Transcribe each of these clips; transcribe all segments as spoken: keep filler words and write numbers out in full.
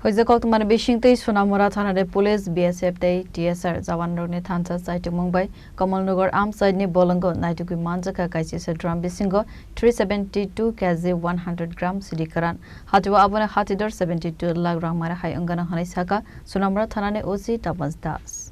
Hoijak koktwmani bisingtwi Sonamura thanani police, B S F tei T S R jawanrokni thansa chaitukmung bai Kamalnagar amchaini bolongo naitugwi manjakha kaisisa drum bisingo three seventy two K G one hundred gram sidi kwran. Hati o aboni hatidor seventy two lakh rang mare hai wngano hwnwi sakha Sonamura thanani O C Tapas Das.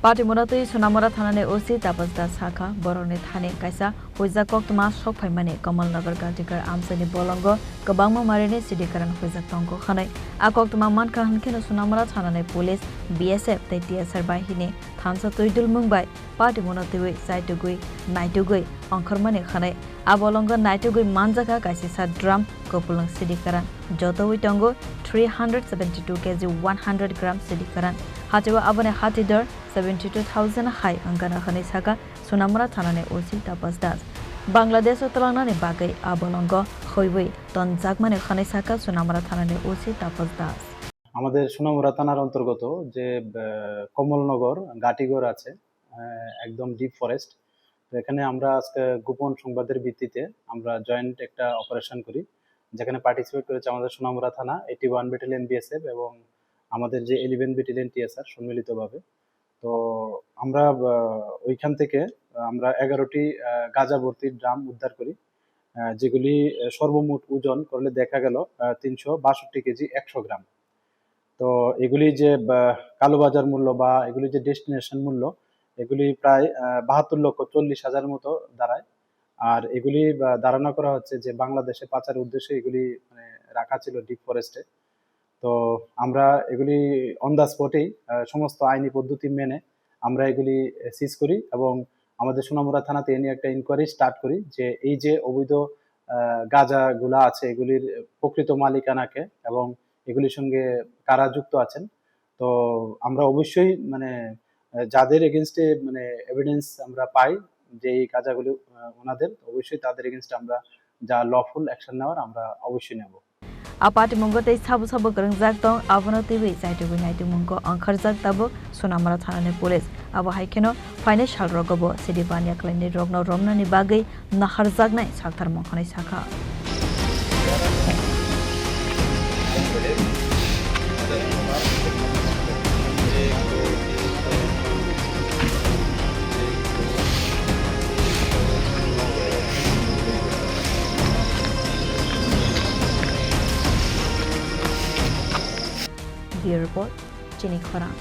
Patimura twi Sonamura thanani O C Tapas Das sakha, borokni thani kaisa huijak koktwma sok phaimani Kamalnagar Gatikar amchaini bolongo kwbangma marini sidi kwran huijak tongo hwnwi. A koktwma mankha hwnkheno Sonamura thanani police, B S F tei T S R bahini thansa twi dulmung bai patimura twiwi chaitugwi naitugwi ongkhormani hwnwi. A bolongo naitugwi manjakha kaisisa drum, kwplwng sidi kwran. Jotowi tongo three hundred seventy two K G one hundred gram sidi kwran. Hati o aboni hatidor seventy two thousand hai wngano hwnwi sakha Sonamura thanani O C Tapas Das. Bangladesh o twlangnani bagwi a bolongo huiwi tonjakmani hwnwi sakha Sonamura thanani O C Tapas Das. আমাদের সোনামুড়া থানার অন্তর্গত যে, আহ, কমলনগর গাটিগড় আছে, আহ, একদম deep forest. তো এখানে আমরা আজকে গোপন সংবাদের ভিত্তিতে আমরা জয়েন্ট একটা অপারেশন করি, যেখানে পার্টিসিপেট করেছে আমাদের সোনামুড়া থানা, এইটি ওয়ান ব্যাটালিয়ন বিএসএফ এবং আমাদের যে ইলেভেন ব্যাটালিয়ন টিএসআর সম্মিলিতভাবে। তো আমরা, আহ, ওইখান থেকে আমরা এগারোটি, আহ, গাঁজা ভর্তির ড্রাম উদ্ধার করি, আহ, যেগুলি, আহ, সর্বমোট ওজন করলে দেখা গেল, আহ, তিনশো বাষট্টি কেজি একশো গ্রাম। তো এগুলি যে, আহ, কালোবাজার মূল্য বা এগুলি যে ডেস্টিনেশন মূল্য, এগুলি প্রায়, আহ, বাহাত্তর লক্ষ চল্লিশ হাজার মতো দাঁড়ায়। আর এগুলি, আহ, ধারণা করা হচ্ছে যে বাংলাদেশে পাচারের উদ্দেশ্যে এগুলি, মানে, রাখা ছিল ডিপ ফরেস্টে। তো আমরা এগুলি অন দ্য স্পটেই, আহ, সমস্ত আইনি পদ্ধতি মেনে আমরা এগুলি, আহ, সিজ করি এবং আমাদের সোনামুড়া থানাতে এ নিয়ে একটা ইনকোয়ারি স্টার্ট করি যে এই যে অবৈধ, আহ, গাঁজাগুলা আছে এগুলির প্রকৃত মালিকানাকে এবং এগুলির সঙ্গে কারা যুক্ত আছেন। তো আমরা অবশ্যই মানে, আহ, যাদের এগেইনস্টে মানে এভিডেন্স আমরা পাই যে এই গাঁজাগুলি, আহ, ওনাদের, অবশ্যই তাদের এগেইনস্টে আমরা যা লফুল অ্যাকশন নেওয়ার আমরা অবশ্যই নেব। A patimungo tei sabo sabo kwrwngjak tong, abono twiwi chaitugwi naitugmungo ongkharjak tabuk Sonamura thanani police. Abo hai kheno phainai salrogo bo sidi baniya khlainai rokno romnani bagwi naharjaknai saltharmung hwnwi sakha. Bureau Report, Chini Khorang.